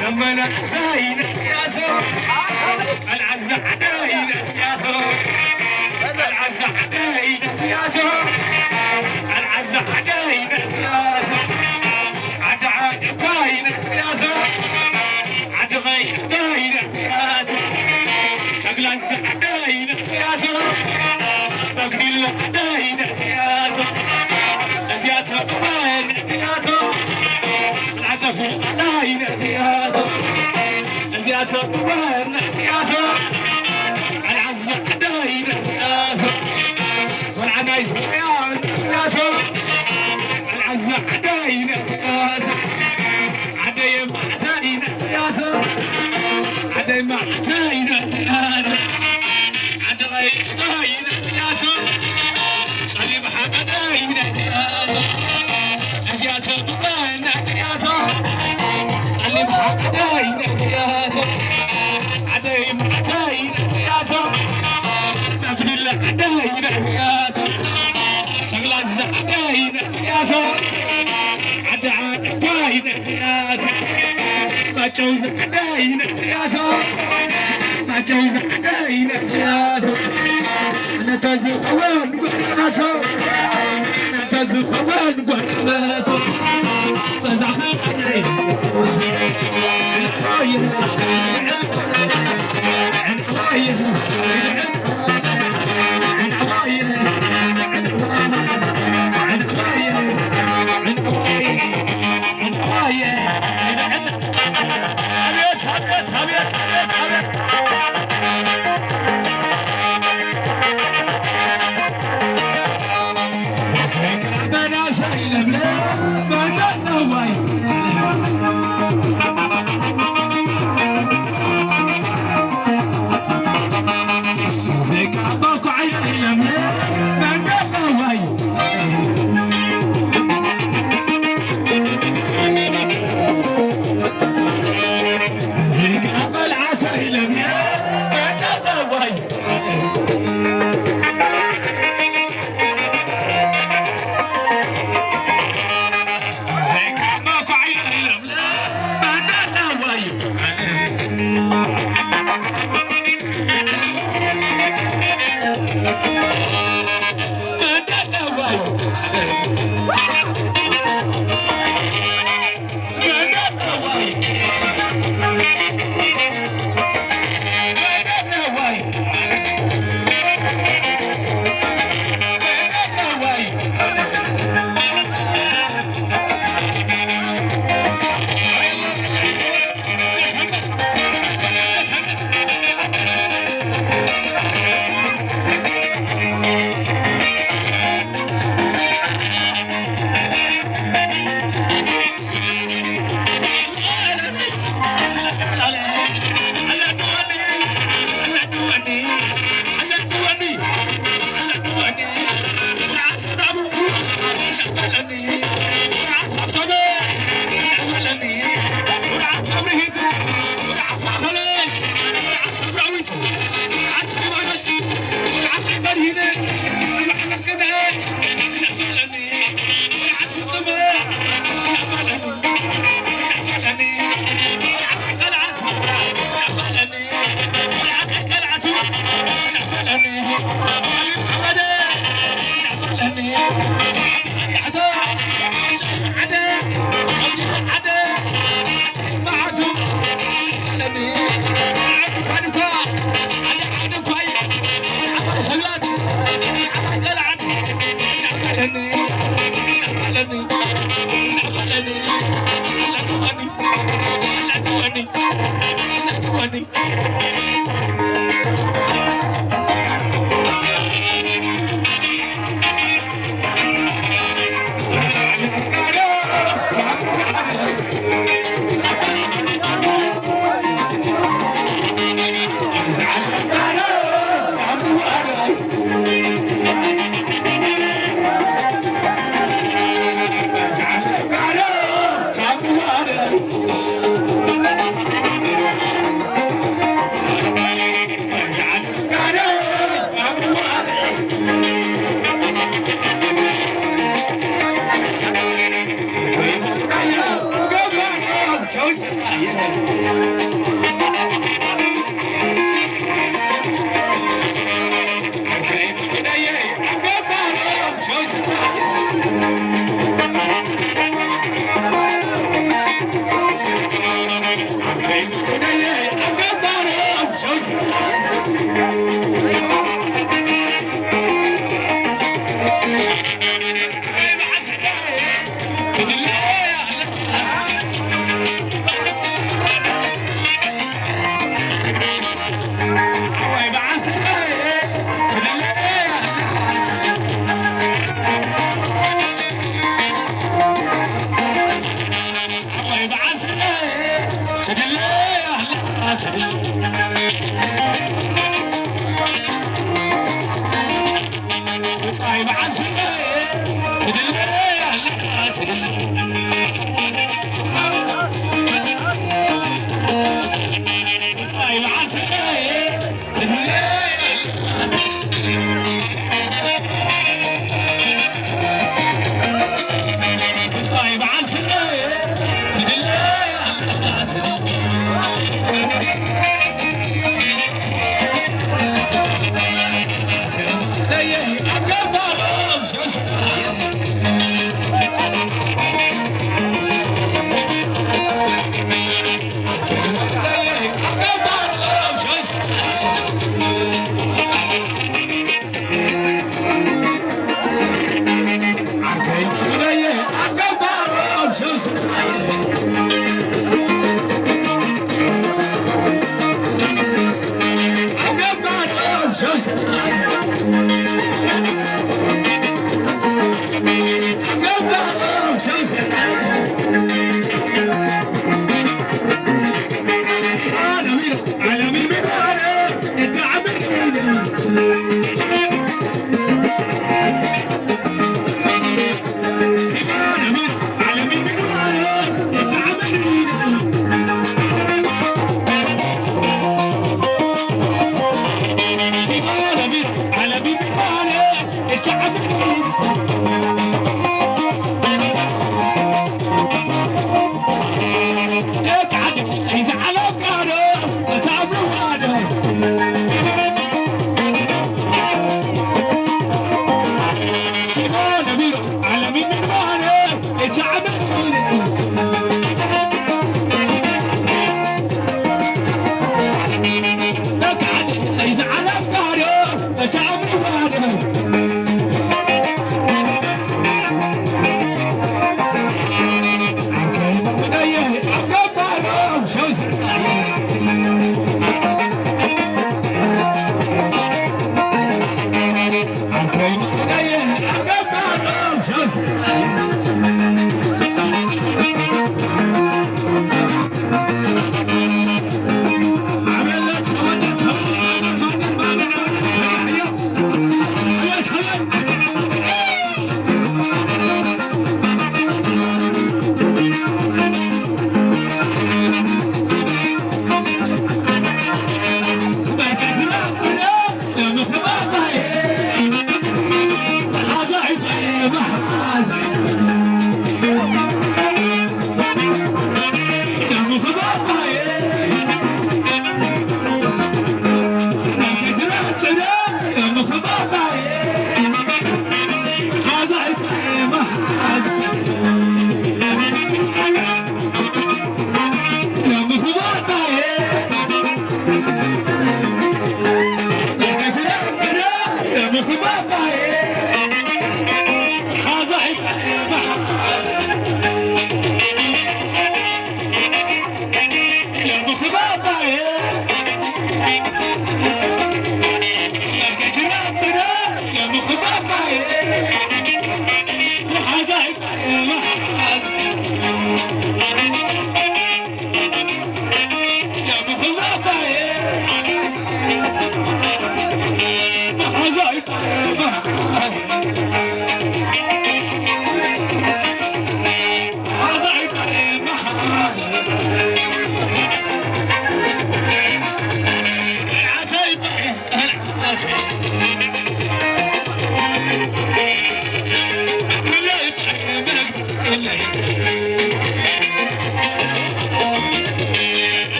ነመናእሰይ ነጽያቶ፣ ኣልዓዛ ዓደይ ነጽያቶ፣ ኣልዓዛ ዓደይ ነጽያቶ፣ ኣልዓዛ ዓደይ ነጽያቶ፣ ዓዲ ዓዲ እኳ ይነጽያቶ፣ ዓዲ ቐይሕ እኳ ይነጽያቶ፣ ሰግላዛ ዓደይ ነጽያቶ፣ መግዲሎ ዓደይ ነጽያቶ፣ ነጽያቶ እወ ነጽያቶ፣ ዓጸፉ ዓደይ ነጽያቶ፣ ነጽያቶ እወ ነጽያቶ፣ ኣልዓዛ ዓደይ ነጽያቶ፣ ቆልዓ ናይ ሶርያ ነጽያቶ፣ ኣልዓዛ ዓደይ ነጽያቶ፣ ዓደይ ማዕተይ ነጽያቶ፣ ዓደይ ማዕተይ ነጽያቶ፣ ዓዲ ቐይሕተይ ነጽያቶ፣ ጸሊም ሓመደይ ነጽያቶ፣ ነጽያቶ ብቐን ነጽያቶ፣ ጸሊም ሓመደይ ነጽያቶ፣ ዓደይ ማዕተይ ነጽያቶ፣ መግድለ ዓደይ ነጽያቶ፣ ሰግላዛ ዓደይ ነጽያቶ፣ ዓዲ ዓደኳይ ነጽያቶ፣ ማጨው ዘዓደይ ነጽያቶ፣ ማጨው ዘዓደይ ነጽያቶ፣ ነታ ዝኸውን ጎረባቶ፣ ነታ ዝኸውን ጎረባቶ፣ በዛኸ ዓደይ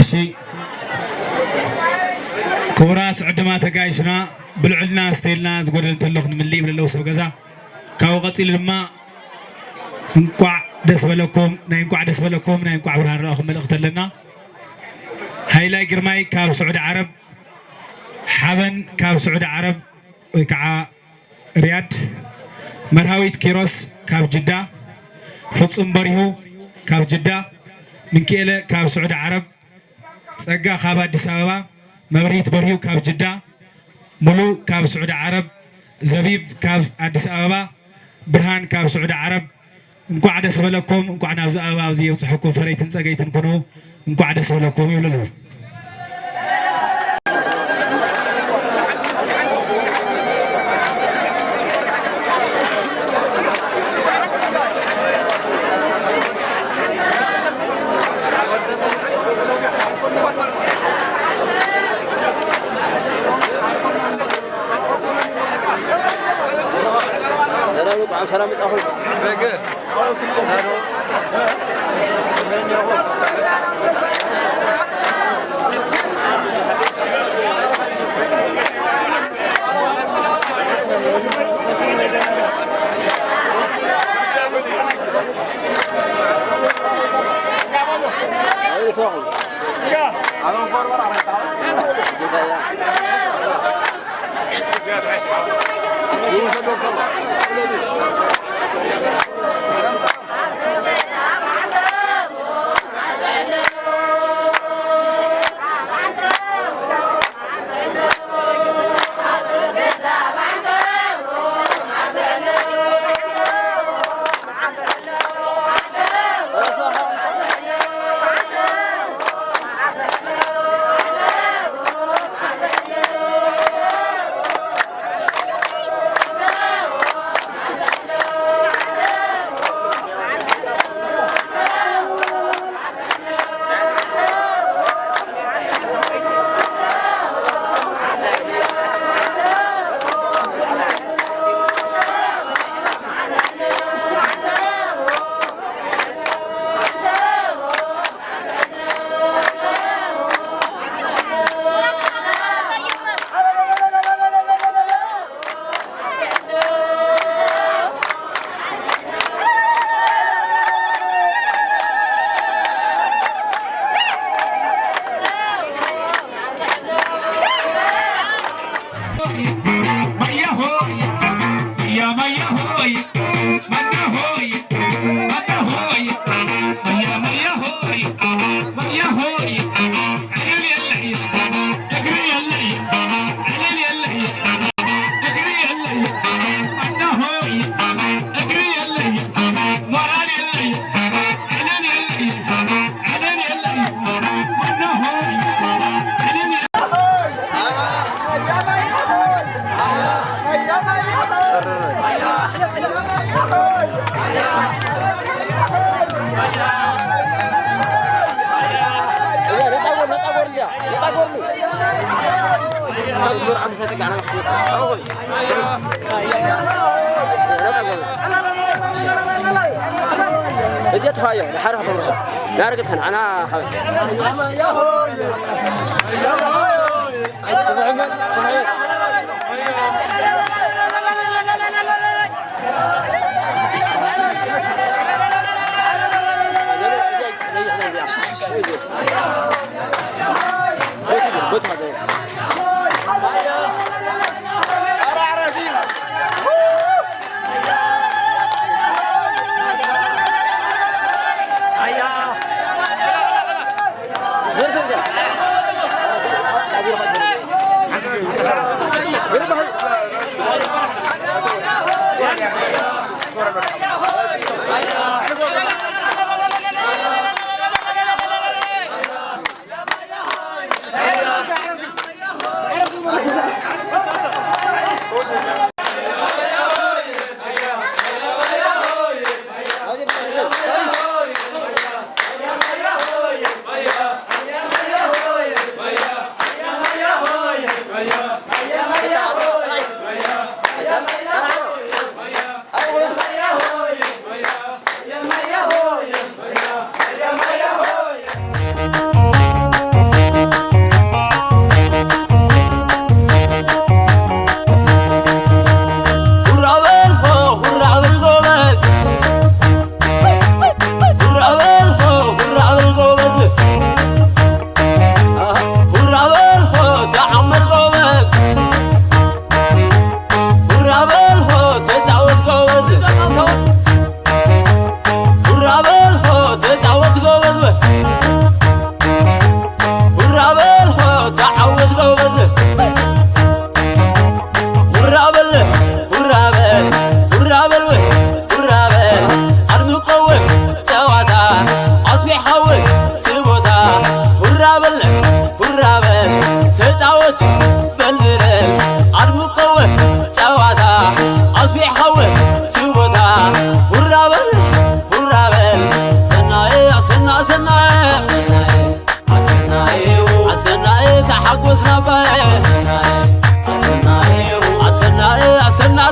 እሺ፣ ክቡራት ዕድማት ኣጋይሽና፣ ብልዑልና ስተይልና ዝጎደል እንተሎ ክንምልእ ይብል ኣለዉ ሰብ ገዛ። ካብኡ ቀጺሉ ድማ እንቋዕ ደስ በለኩም፣ ናይ እንቋዕ ደስ በለኩም፣ ናይ እንቋዕ ብርሃን ረኣኹም መልእኽቲ ኣለና። ሃይላይ ግርማይ ካብ ስዑዲ ዓረብ፣ ሓበን ካብ ስዑዲ ዓረብ ወይ ከዓ ሪያድ፣ መርሃዊት ኪሮስ ካብ ጅዳ፣ ፍጹም በሪሁ ካብ ጅዳ፣ ምንክኤለ ካብ ስዑዲ ዓረብ፣ ጸጋ ካብ ኣዲስ ኣበባ፣ መብርሂት በሪሁ ካብ ጅዳ፣ ሙሉ ካብ ስዑዲ ዓረብ፣ ዘቢብ ካብ ኣዲስ ኣበባ፣ ብርሃን ካብ ስዑዲ ዓረብ፣ እንቋዕ ደስ በለኩም፣ እንቋዕ ናብዚ ኣበባ ኣብዚ የብጽሐኩም። ፈረይትን ጸገይትን ኩኑ፣ እንቋዕ ደስ በለኩም ይብሉ ኣለዉ። ሰላም፣ እንኳዕ ሰላም መጣኹም። እጀት ፋዮ ንሓረ ከተምርሶ ናርግት ከን ኣና ሓበ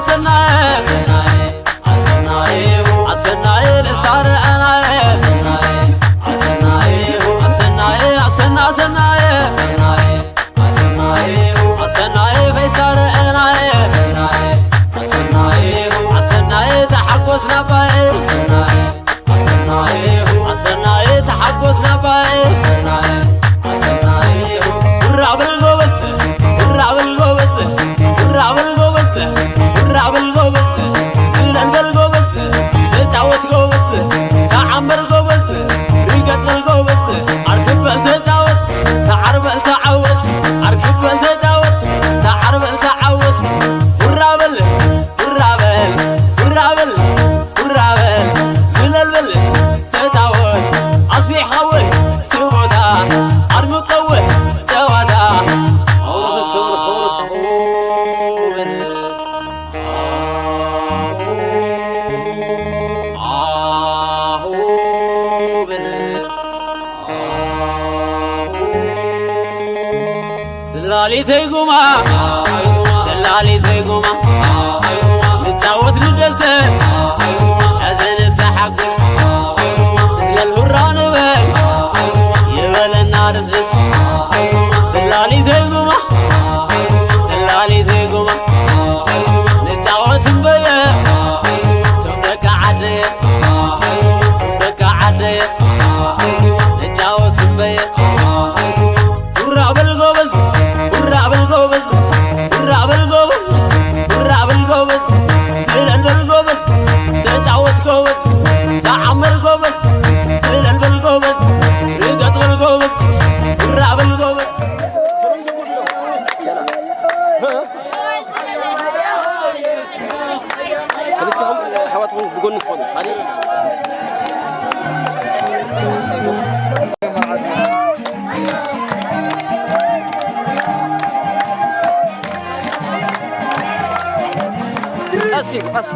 ኣሰናየ ኣሰናየ ኣሰናየ ኣሰናየ ንሳርዐናየ ኣሰናየ ኣሰናየ ኣሰናየ ኣሰና ኣሰናየ ኣሰናየ ኣሰናየ ኣሰናየ ፈይሳርዐናየ ኣሰናየ ኣሰናየ ኣሰናየ ተሓጎስና ባየ ኣሰናየ ኣሰናየ ኣሰናየ ተሓጎስና ባየ ኣሰናየ ኣሰናየ ሁራ በል ጎበዝ፣ ሁራ በል ጎበዝ፣ ሁራ በል ጎበዝ፣ ሁራ በል ጎበዝ፣ ዝለል በል ጎበዝ፣ ተጫወት ጎበዝ፣ ተዓመር ጎበዝ፣ ርገጽ በል ጎበዝ፣ ኣርክብ በል ተጫወት፣ ሰዓር በል ተዓወት፣ ኣርክብ በል ተጫወት፣ ሰዓር በል ተዓወት፣ ሁራ በል፣ ሁራ በል፣ ሁራ በል፣ ሁራ በል፣ ዝለል በል፣ ተጫወት፣ ኣስቢሕ ኸውህ፣ ትቦታ፣ ኣድምቀውህ፣ ጨዋታ። ስላሊተይ ጉማ፣ ስላሊተይ ጉማ፣ ንጫወት ንደሰት፣ ሐዘን ንተሓጎስ፣ ንዝለል ሁራ ንበል፣ ይበለና ርስርስ። ስላሊተይ ጉማ፣ ስላሊተይ ጉማ፣ ንጫወት እምበየ፣ ቶም ደቂ ዓደየ፣ ቶም ደቂ ዓደየ፣ ንጫወት እምበየ። ሁራ በል ጎበዝ፣ ሁራ በል ጎበዝ፣ ሁራ በል ጎበዝ፣ ሁራ በል ጎበዝ፣ ዝለል በል ጎበዝ፣ ተጫወት ጎበዝ፣ ተዓመር ጎበዝ፣ ዝለል በል ጎበዝ፣ ርገጥ በል ጎበዝ፣ ሁራ በል ጎበዝ። ክልቲኦም ኣሕዋት እውን ብጎኒ ትኾኑ። ሓደ ቀስ ኢሉ፣ ቀስ።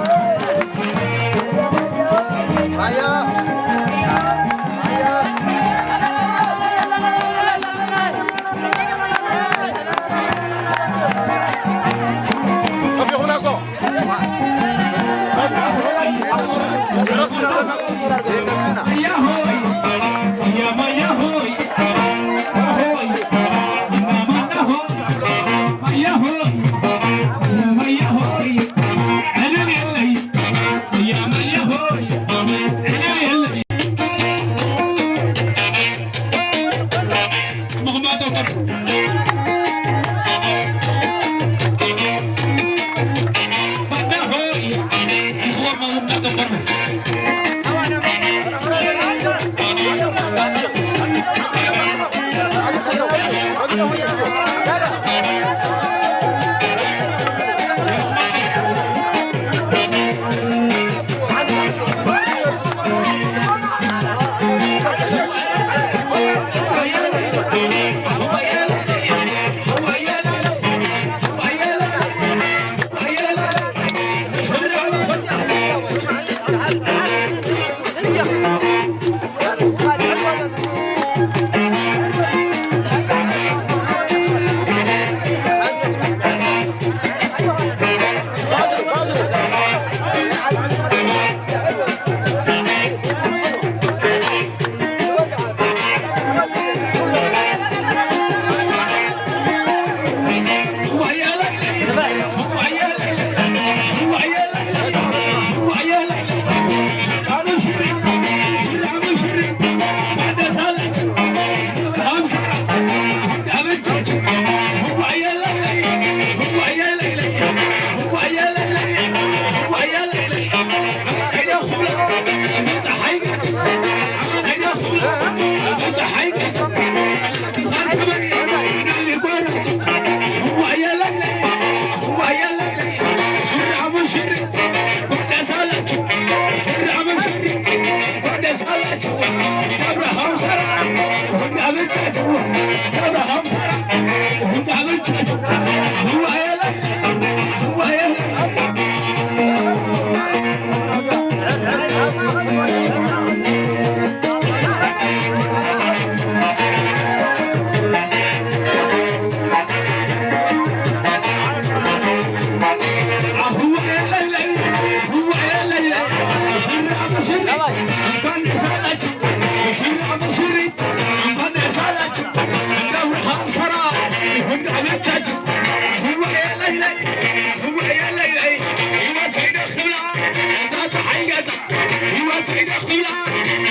ህይወት ዒዳ ኺላ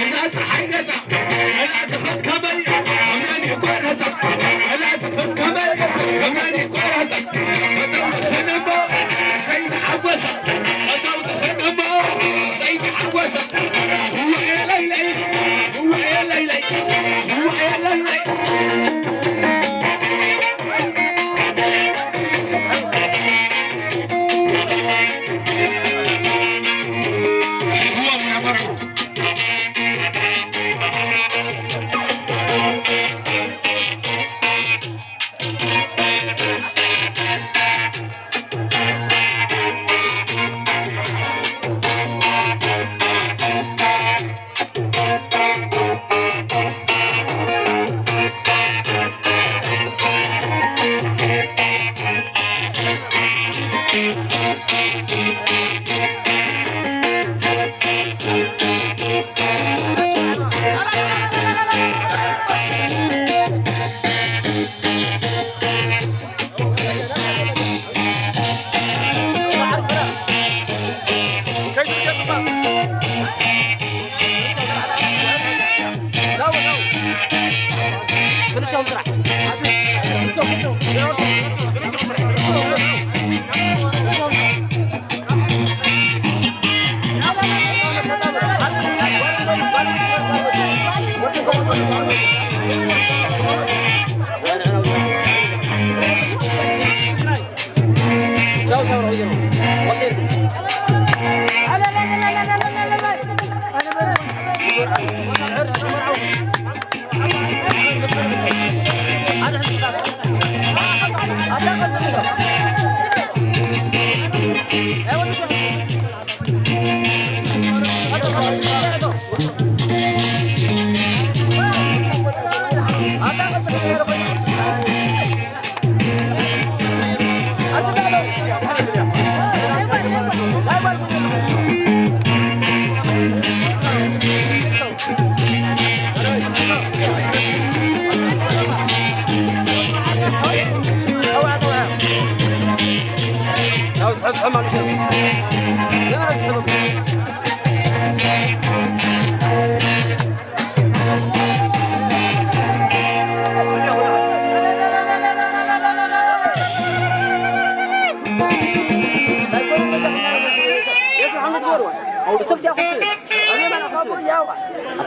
እዛ ፀሓይ ገፃ፣ ጸላእትኽን ከመይ ከመን ይቆረፃ፣ ጸላእትኽን ከመይ ከመን ይቆረፃ። ፈተውትኽን እሞ ዘይተሓወሰ፣ ፈተውትኽን እሞ ዘይተሓወሰ። ህዋ የለይለይ፣ ህዋ የለይለይ፣ ህዋ የለይለይ።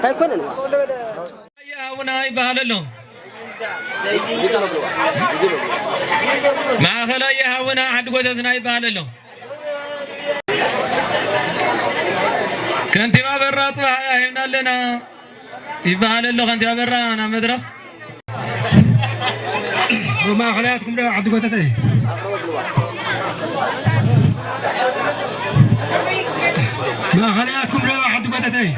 ኣይኮነን። ኣቡና ይበሃል ኣሎ። ማእኸላይ ኣቡና ዓዲ ጎተትና ይበሃል ኣሎ። ከንቲባ በራ ጽባሕ ሂብና ኣለና ይበሃል ኣሎ። ከንቲባ በራ ናብ መድረኽ። ብማእኸላያትኩም ዶ ዓዲ ጎተተይ? ማእኸላያትኩም ዶ ዓዲ ጎተተይ?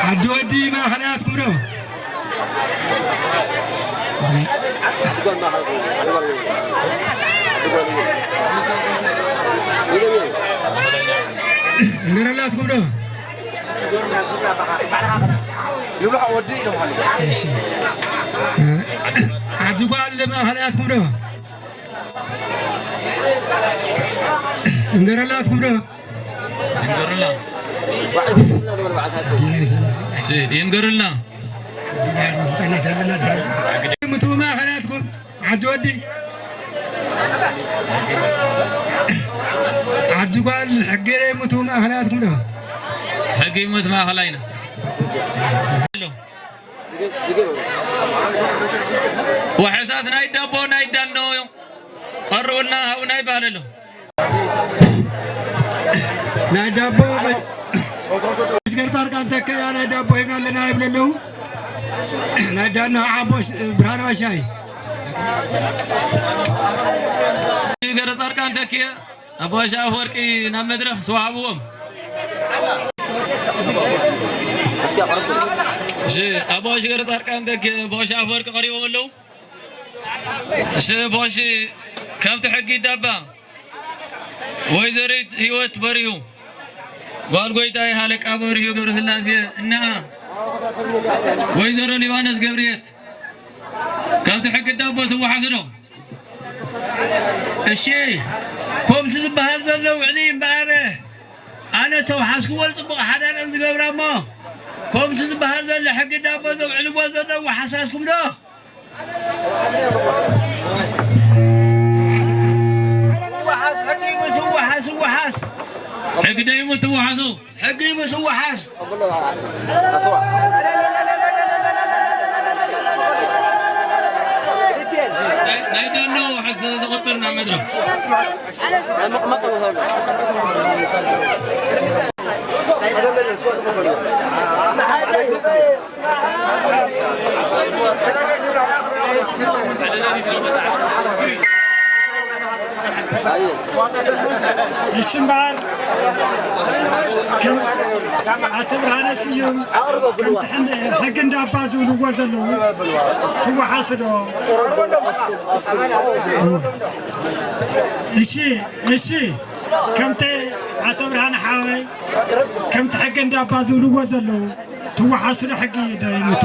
ዓዲ ወዲ ማእኸላያትኩም ዶ? እንገረላትኩም ዶ? እሺ። ዓዲ ጓል ማእኸላያትኩም ዶ? እንገረላትኩም ዶ? ይንገሩልና። እሺ፣ ይንገሩልና። ምቱ ማእኸላትኩም ዓዲ ወዲ ዓዲ ጓል ሕጊ ዶ ይሙቱ ማእኸላትኩም ዶ? ሕጊ ይሙት ማእኸላይና። ኣሎ። ወሕሳት ናይ ዳቦ ናይ ዳኖ ቀርቡልና ሃቡና ይበሃል ኣሎ። ናይ ዳቦ ገር ጻድቃን ተከያ ናይ ዳቦ ሂብና ኣለና ይብሉ ኣለዉ። ናይ ዳና ዓቦ ብርሃነ ባሻይ። ገረ ጻድቃን ተኪ ኣቦ ኣፈወርቂ ናብ መድረኽ ስዋ ሃብዎም። እሺ፣ ኣቦ ገረ ጻድቃን ተኪ ኣቦ ኣፈወርቂ ቀሪቦም ኣለዉ። እሺ፣ ቦሺ ከምቲ ሕጊ ይዳባ። ወይዘሪት ህይወት በሪሁ፣ ጓል ጎይታይ ሃለቃ በሪሁ ገብረስላሴ እና ወይዘሮ ሊባኖስ ገብርየት ከምቲ ሕጊ ዳቦ ትወሓሱ ዶ? እሺ፣ ከምቲ ዝበሃል ዘሎ ውዕሊ እምበኣር፣ ኣነ ተውሓስክዎ ጽቡቕ ሓዳረን ዝገብራ እሞ፣ ከምቲ ዝበሃል ዘሎ ሕጊ ዳቦ ዘውዕልዎ ዘለዉ ሓሳስኩም ዶ? ይወሓስ፣ ሕጊ ይሙት፣ ይወሓስ፣ ይወሓስ። ሕጊ ደይሙት፣ ትወሓሱ። ሕጊ ይሙት፣ ይወሓስ። ናይ፣ ናይ ደኖ ውሕስ ዝቕጽል ናብ መድረኽ። እሺ እምበኣር፣ ከም ኣቶ ብርሃነ ስዩም፣ ከምቲ ሕን-፣ ሕጊ እንዳባ ዝብልዎ ዘለዉ ትወሓሱ ዶ? እሺ፣ እሺ፣ ከምቲ ኣቶ ብርሃነ ሓወይ፣ ከምቲ ሕጊ እንዳባ ዝብልዎ ዘለዉ ትወሓሱ ዶ ሕጊ ደይሙት?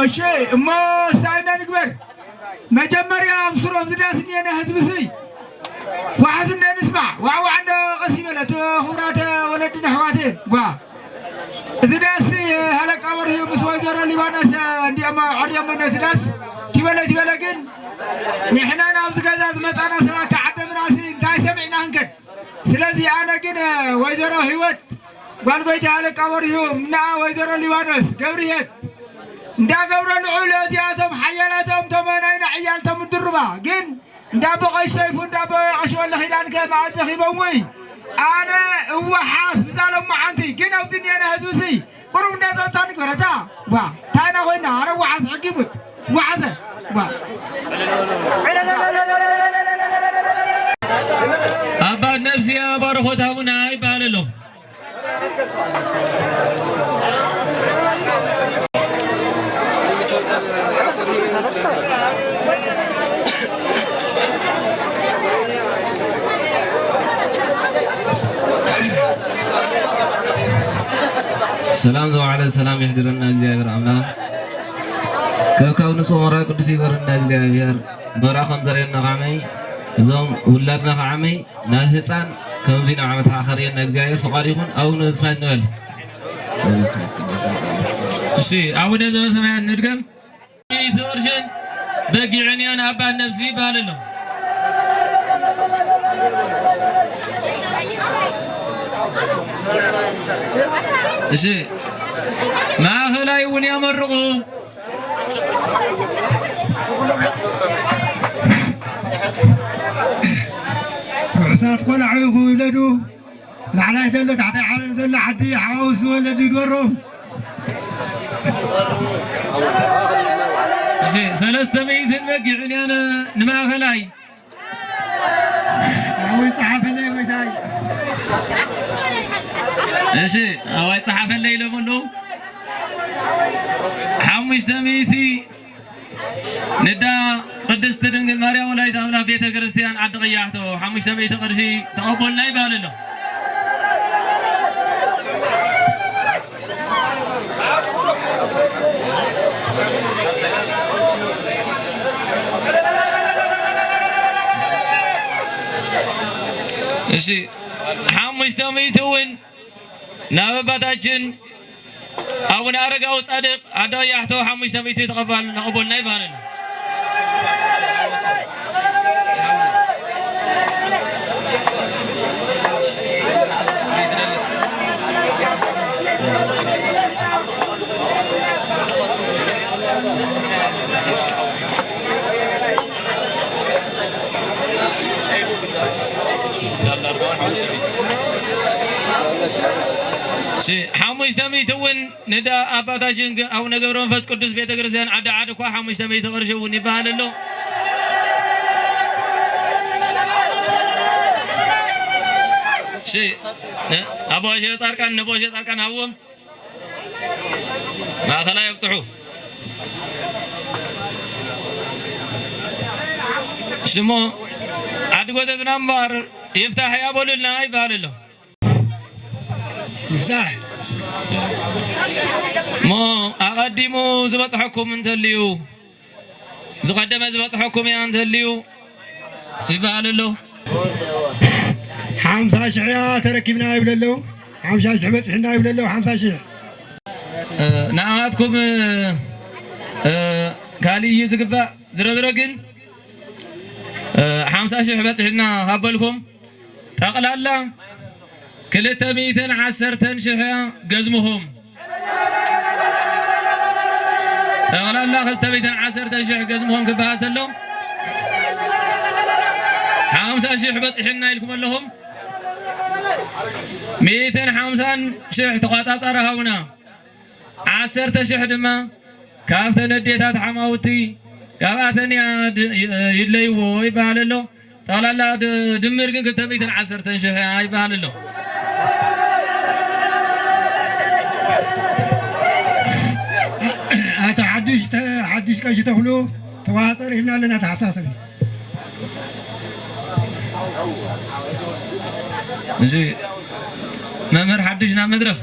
እሺ፣ እሞ እንታይ ኢና ንግበር? መጀመርያ ኣብ ስሮም ዝዳስ እኒአና ህዝቢ ስይ ዋሕስ እንደ ንስማዕ፣ ዋዕዋዕ እንደ ቀስ ይበለ። እቲ ክቡራት ወለድን ኣሕዋትን፣ ጓ፣ እዚ ዳስ ሃለቃ ወርሂ ምስ ወይዘሮ ሊባኖስ እንዲኦም ዓርዲኦም ነቲ ዳስ ትበለ ትበለ። ግን ንሕና ናብዚ ገዛ ዝመጻና ሰባት ተዓደምናሲ እንታይ ሰሚዕና ክንከድ? ስለዚ ኣነ ግን ወይዘሮ ህይወት ጓል ጎይታ ሃለቃ ወርሂ፣ ምናኣ ወይዘሮ ሊባኖስ ገብርሄት እንዳገብረ ልዑል እዚኣቶም ሓያላቶም ቶም ናይና ዕያልቶም ድርባ። ግን እንዳቦ ቀሽ ሰይፉ እንዳቦ ቀሽ ወለ ኪዳን ከ መኣዝ ረኺቦም ወይ? ኣነ እወሓስ ብዛሎም መዓንቲ ግን ኣብዚ እኒአና ህዝቢ ሲ ቁሩብ እንዳጸጥታ ንግበረታ። ዋ ታይና ኮይና ኣረ ወሓስ ሕጊ ሙት ወሓሰ ዋ ኣባት ነፍስያ ባርኾት ሃቡና ይበሃል ኣሎ። ሰላም ዘውዓለ ሰላም ይሕድረና እግዚኣብሔር ኣምላኽ። ከብካብ ንጹህ መራ ቅዱስ ይበረና እግዚኣብሔር። መራ ከም ዘርእየና ከዓመይ እዞም ውላድና ከዓመይ ናብ ህፃን ከምዚ ናብ ዓመት ሓኸርየና እግዚኣብሔር ፍቓድ ይኹን። ኣቡነ ዘበሰማያት ንበል። ኣቡነ ዘበሰማያት ቅዱስ ይምጻእ። እሺ፣ ኣቡነ ዘበሰማያት ንድገም። ሚእቲ ቅርሽን በጊዕን እየን ኣባት ነፍሲ ይበሃል ኣሎ። እሺ፣ ማእኸላይ እውን የመርቑ። ርሑሳት ቆልዑ ይኹን ይውለዱ። ላዕላይ ዘሎ ታሕታይ ዓለም ዘሎ ዓዲ ሓዋውስ ወለዲ ይግበሮም። እሺ፣ ሰለስተ ሚእትን በጊዕን እየን ንማእኸላይ። ኣወይ ጸሓፈለይ ጎይታይ። እሺ፣ ኣዋይ ጸሓፈለይ ኢሎም ኣለዉ። ሓሙሽተ ሚእቲ ንዳ ቅድስቲ ድንግል ማርያም ወላዲት ኣምላኽ ቤተ ክርስቲያን ዓዲ ቀያሕቶ ሓሙሽተ ሚእቲ ቅርሺ ተቐበሉና ይበሃል ኣሎ። እሺ፣ ሓሙሽተ ሚእቲ እውን ናብ ኣባታችን ኣቡነ ኣረጋዊ ጻድቕ ዓዲ ቀያሕቶ ሓሙሽተ ሚእቲ ተቐባል-፣ ተቐበሉና ይበሃል ኣሎ። እሺ፣ ሓሙሽተ ሚእቲ እውን ንዳ ኣባታችን ገ-፣ ኣቡነ ገብረ መንፈስ ቅዱስ ቤተ ክርስቲያን ዓዲ ዓድኳ ሓሙሽተ ሚእቲ ቅርሺ እውን ይበሃል ኣሎ። እሺ፣ ነ-፣ ኣቦ ኣሸ ጻድቃን፣ ነቦ ኣሸ ጻድቃን ሃብዎም። ማእኸላይ ኣብጽሑ። ሽሞ ዓዲ ጎተትና እምበኣር ይፍታሕ እያ በሉልና ይበሃል ኣሎ። ይፍታሕ። እሞ ኣቐዲሙ ዝበጽሐኩም እንተልዩ፣ ዝቐደመ ዝበጽሐኩም እያ እንተልዩ፣ ይበሃል ኣሎ። ሓምሳ ሽሕ እያ ተረኪብና ይብለ ኣለዉ። ሓምሳ ሽሕ በፂሕና ይብለ ኣለዉ። ሓምሳ ሽሕ። እ፣ ንኣኻትኩም፣ እ፣ እ፣ ካልእ እዩ ዝግባእ። ዝሮ ዝሮ ግን፣ እ፣ ሓምሳ ሽሕ በፂሕና ካብ በልኩም፣ ጠቕላላ ክልተ ሚእትን ዓሰርተን ሽሕ እያ ገዝምኹም። ጠቕላላ ክልተ ሚእትን ዓሰርተን ሽሕ ገዝምኹም ክበሃል ተሎ፣ ሓምሳ ሽሕ በፂሕና ኢልኩም ኣለኹም። ሚእትን ሓምሳን ሽሕ ተቋፃፃሪ ሃቡና። ዓሰርተ ሽሕ ድማ ካብተን ኣዴታት ሓማውቲ፣ ካብኣተን እያ ድ-፣ ይድለይዎ ይበሃል ኣሎ። ጠቕላላ ድ-፣ ድምር ግን ክልተ ሚእትን ዓሰርተን ሽሕ እያ ይበሃል ኣሎ። ኣቶ ሓዱሽ ተ-፣ ሓዱሽ ቀሺ ተኽሉ ተዋፀር ሂብና ኣለና ተሓሳሰቢ። እዚ መምህር ሓዱሽ ናብ መድረኽ።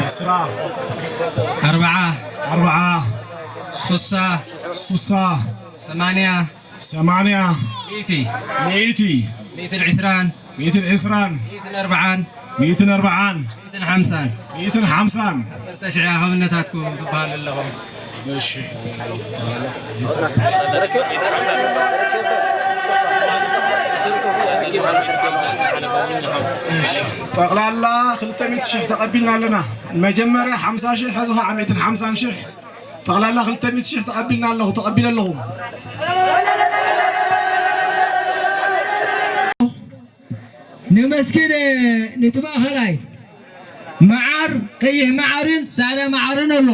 ዒስራ። ኣርብዓ። ኣርብዓ። ሱሳ። ሱሳ። ሰማንያ። ሰማንያ። ሚእቲ። ሚእቲ። ሚእትን ዒስራን። ሚእትን ዒስራን። ሚእትን ኣርብዓን። ሚእትን ኣርብዓን። ሚእትን ሓምሳን። ሚእትን ሓምሳን። ዓሰርተ ሽሕ እያ ሃብነታትኩም ትበሃል ኣለኹም። እሺ። እሺ። ጠቕላላ ክልተ ሚእቲ ሽሕ ተቐቢልና ኣለና። መጀመርያ ሓምሳ ሽሕ፣ ሕዚ ኸዓ ሚእትን ሓምሳን ሽሕ። ጠቕላላ ክልተ ሚእቲ ሽሕ ተቐቢልና ኣለኹ፣ ተቐቢለ ኣለኹ። ነመስግን፣ እ፣ ነቲ ማእኸላይ መዓር፣ ቀይሕ መዓርን ፃዕዳ መዓርን ኣሎ።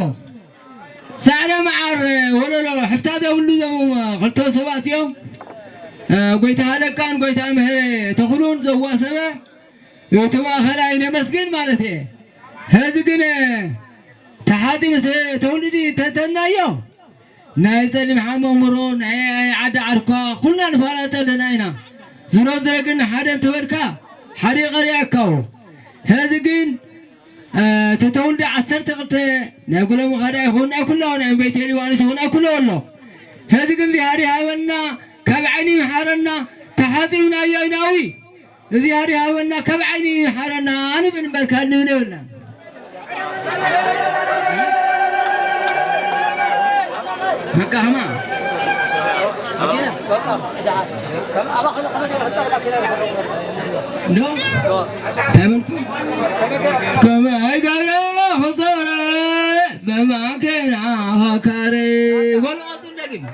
ፃዕዳ መዓር፣ እ፣ ወለሎ ሕፍታ ዘብሉ ዘም-፣ ክልተ ሰባት እዮም። እ፣ ጎይታ ሃለቃን ጎይታ ምህረ ተኽሉን ዘዋሰበ እቲ ማእኸላይ ነመስግን ማለት እየ። ሕዚ ግን፣ እ፣ ተሓፂ ምስ ተውልዲ እንተተናዮ ናይ ጸሊም ሓመሙሮ፣ ናይ ዓዲ ዓርኳ፣ ኩልና ንፋለጥ ኣለና ኢና። ዝሮ ዝረ ግን ሓደ እንተበልካ፣ ሓደ ይቐሪዐካዎ። ሕዚ ግን፣ እ፣ ተተውልደ ዓሰርተ ክልተ ናይ ጉለሙ ኻዳ ይኹን፣ ናይ ኩላው ናይ ቤቴል ዮሃንስ ይኹን፣ ናይ ኩላው ኣሎ። ሕዚ ግን እግዚኣብሔር ሃበና፣ ካብ ዓይኒ ይምሓረና፣ ተሓጺብናዮ ኢና። እዚኣር ይሃበና፣ ካብ ዓይኒ ይሓረና ንብል እምበር፣ ካልእ ንብል የብልና። በቃ፣ ኸማ። ዶ? እንታይ በልኩ? ከመይ ገብረ ክዞረ በማንከና ኸካረ። በሉ፣ ቀጽሉ፣ ደግም።